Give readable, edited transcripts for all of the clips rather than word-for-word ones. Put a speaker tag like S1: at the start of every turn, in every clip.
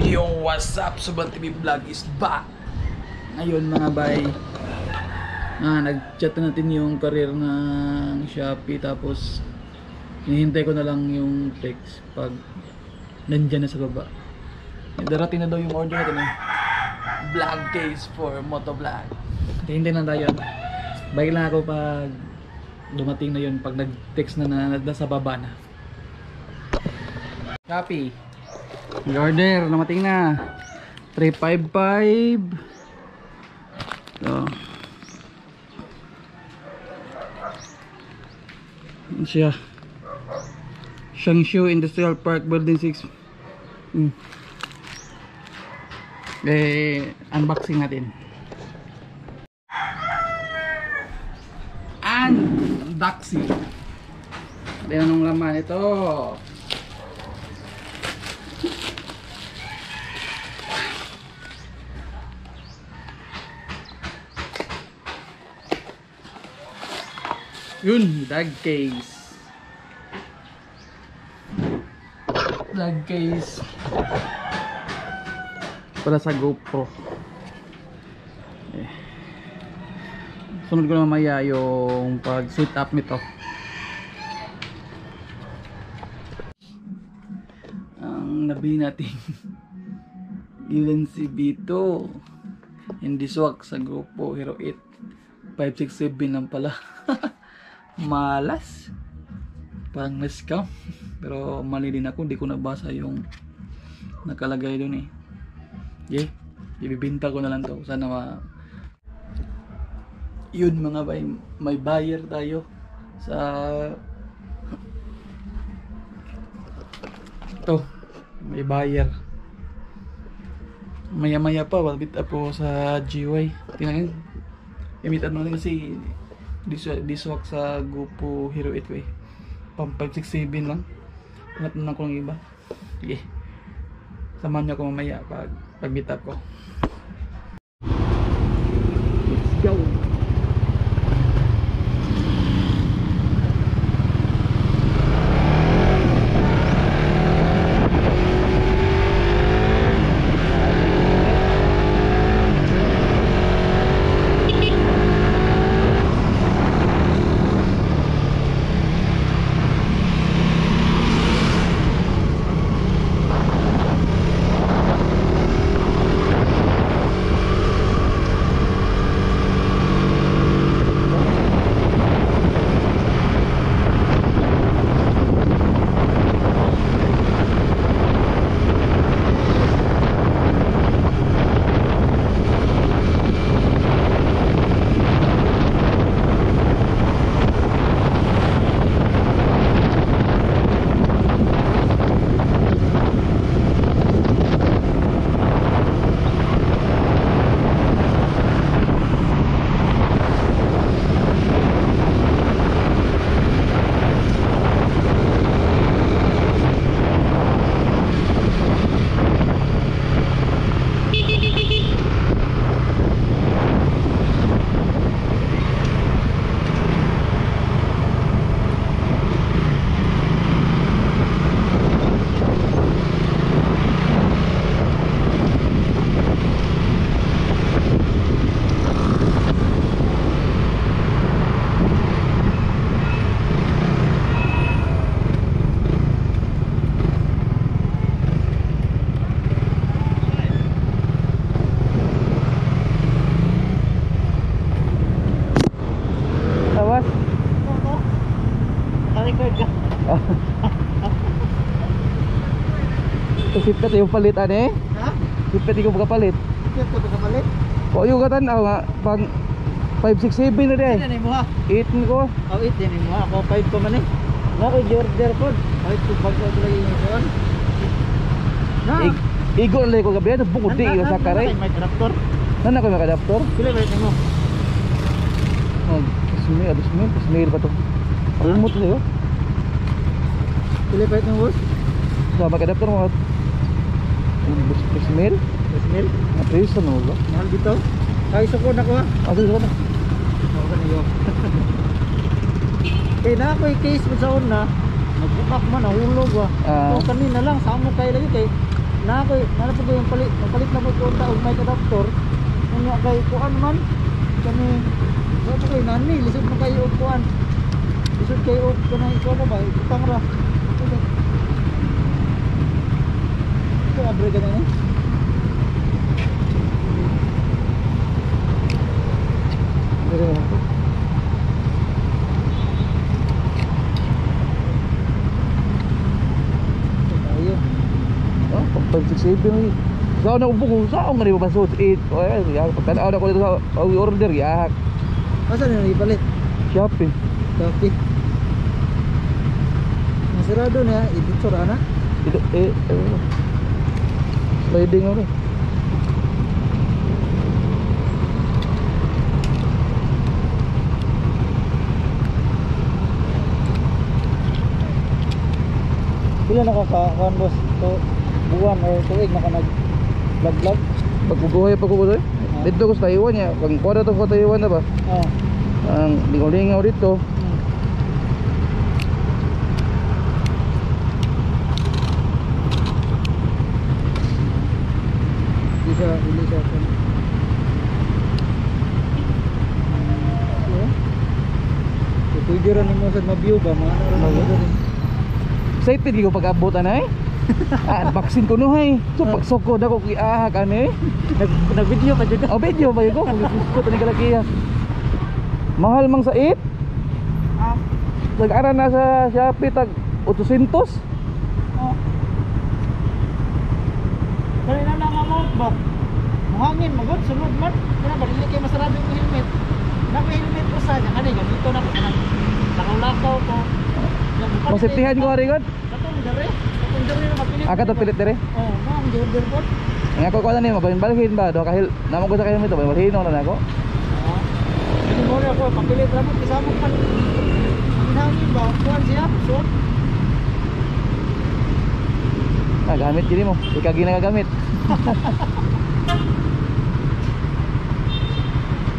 S1: Yo, what's up? Suban TV Vlog is back! Ngayon mga bay, nag-chat na natin yung career ng Shopee, tapos hinihintay ko na lang yung text pag nandyan na sa baba. Darating na daw yung order natin eh. Vlog case for motovlog. Hintay lang tayo. Bike lang ako pag dumating na yun, pag nag-text na na nasa baba na. Shopee. Order, dumating na. 355. So, ano siya? Shangshu Industrial Park Building 6. Eh, unboxing natin. Unboxing. Ayan anong laman ito. Yun, dog case. Dog case. Para sa GoPro. Eh. Sunod ko na mamaya yung pag set up nito. Ang nabili natin Ulanzi V2. Hindi swak sa GoPro Hero 8. 567 lang pala. Malas, parang na-scam. Pero mali din ako, hindi ko nabasa yung nakalagay dun eh. Yeah, ibibinta ko na lang to. Sana yun mga bay, may buyer tayo sa to, may buyer. Maya maya pa, meet up po sa GY. Tingnan, i-meet up natin kasi diswak sa GoPro Hero 8 ko eh. Pang 567 lang. Hanap na lang ko ng iba. Sige. Samahan niyo ako mamaya pag meet up ko. Let's go! Sipet yung palit ane? Ha? Sipet yung kapalit.
S2: Sipet ko kapalit?
S1: O yung katan nga pang 567 na din.
S2: 8 mo ha?
S1: 8 ko.
S2: Oh, 8 din mo ha. Ako 5 pa man eh. Nga ko order ko. 5 ko bago ko lagi yung kon. Na.
S1: Igo lang ko gabi ano bukod di sa kare.
S2: May adapter.
S1: Nana ko may adapter?
S2: Pila ba nimo?
S1: Oh, pasmil, pasmil, pasmil pa to. Alam mo to sa'yo?
S2: Pila ba nimo boss?
S1: Sa may adapter mo. Pasmil?
S2: Pasmil?
S1: Napriso na ba?
S2: Mahal dito? Ay, suko na ko ha?
S1: Ah, suko na.
S2: Suko na yun. Kaya na ako yung case mo sa una, nagbukak man, nahulog ba? Ito kanina lang, sama kayo lagi kay Na ako, na po ko yung palit, mapalit na po ko unta og mic adapter. Unya kay kuan man kani wa po kay nani lisod man kayo og kuan. Lisod kayo og kanang ikaw na ba ibutang ra. Okay. Ito abre ka na ni. Dire na po. Ito tayo.
S1: Oh, pag 5 6 7 lagi. Sa na ko sa ako nga ba so 8. Oy, ya pagtan-aw na ko dito sa og order ya.
S2: Asa na ipalit?
S1: Shopee.
S2: Shopee. Masarado na, editor ana.
S1: Ito eh, sliding ano.
S2: Pila na ka ka kuan boss? To buwan or tuig na ka nag vlog vlog?
S1: Pagbubuhay pagbubuhay. Dito ko sa Taiwan ya, pag kuha to ko Taiwan na ba?
S2: Oh.
S1: Ang lingaw-lingaw dito.
S2: Di siya, dili siya. So, pwede rin mo sa ma-view ba? Mga ano rin mo rin.
S1: Excited gyud ko pag-abot anay. Ah, unboxing ko no hay. So pagsukod ako giahak ani.
S2: Nag-video ka dyan.
S1: Oh, video ba yun ko? Ko tani kalakiya. Mahal mang sa 8.
S2: Ah,
S1: Nag-ara na sa Shopee tag 800.
S2: oh. Kaya na lang amount ba? Muhangin, magod, sunod man. Kaya ba, dili kayo masarado yung helmet. Na may helmet ko sa niya. Kani, ganito na ko. Lakaw-lakaw ko.
S1: Masiptihan ko ari god.
S2: Katong dere. Katong dere na mapilit.
S1: Aka to pilit dere.
S2: Oh, mo ang order ko.
S1: Ang ako ko na ni mabalhin ba do kahil namo ko sa helmet mabalhin na nako.
S2: Ah. Kani mo ako papilit ra mo kasama pa. Ang hangin ba? Kuan siya, so.
S1: Ah, gamit gini mo. Ikaw ginagagamit.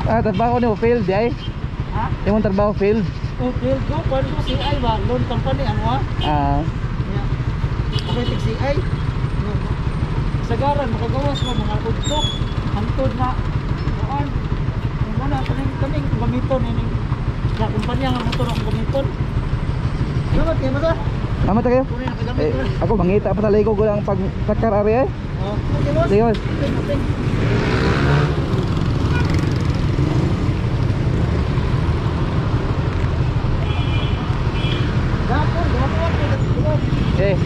S1: Ah, trabaho ni mo failed ay.
S2: Ha?
S1: Imong trabaho failed.
S2: Oh, failed ko. Kuan ko CI ba? Loan company ano ha?
S1: Ah,
S2: Yeah. Ako yung CI. Sagaran makagawas mo mga udtok. Hangtod na kuan. Mo na kaning kaming gamiton ining sa kumpanya nga motor ang gamiton. Salamat kayo basta.
S1: tama ta kayo.
S2: Kunin na kagamit
S1: Eh, ako mangita pa sa liko ko lang pag sakar ari ay.
S2: Oh, okay boss.
S1: Sige, boss.
S2: Okay, okay. Dapon, dapon, dapon.
S1: Eh.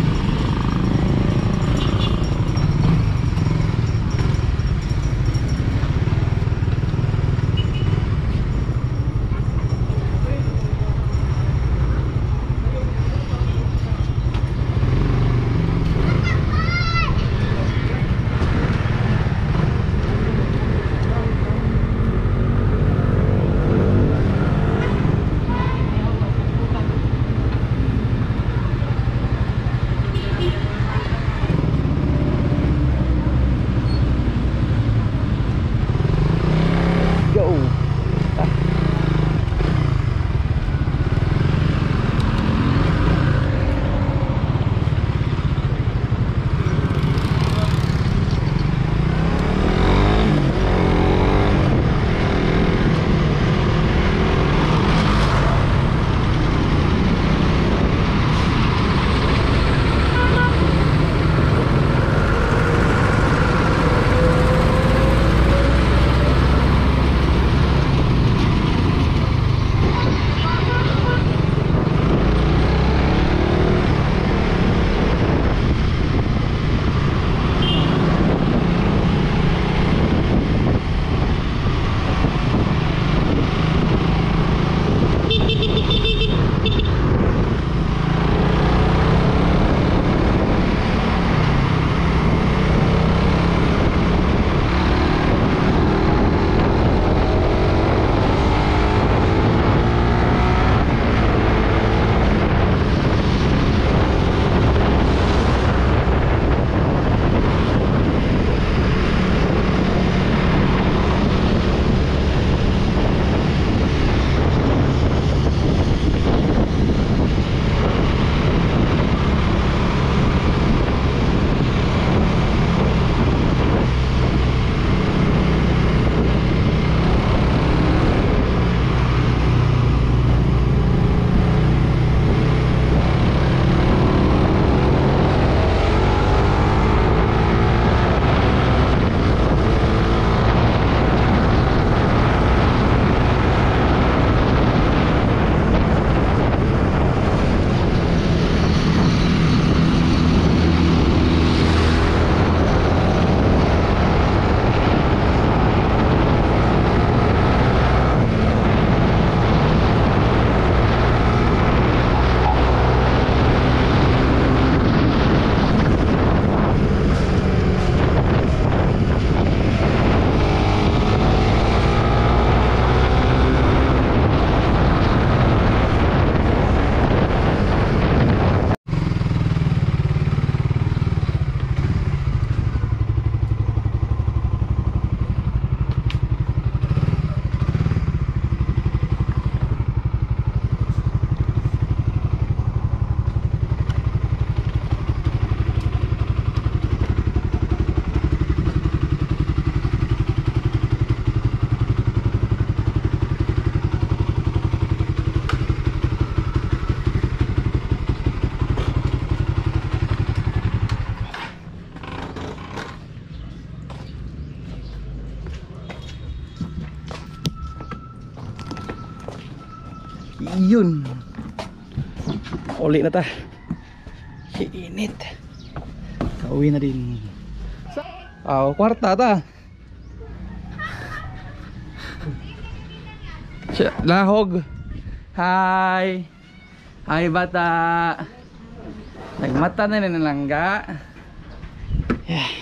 S1: Yun. Uli na ta. Init. Kauwi na din. Sa oh, kwarta ta. Lahog. Hi. Hi, bata. Nagmata na rin langga. Yeah.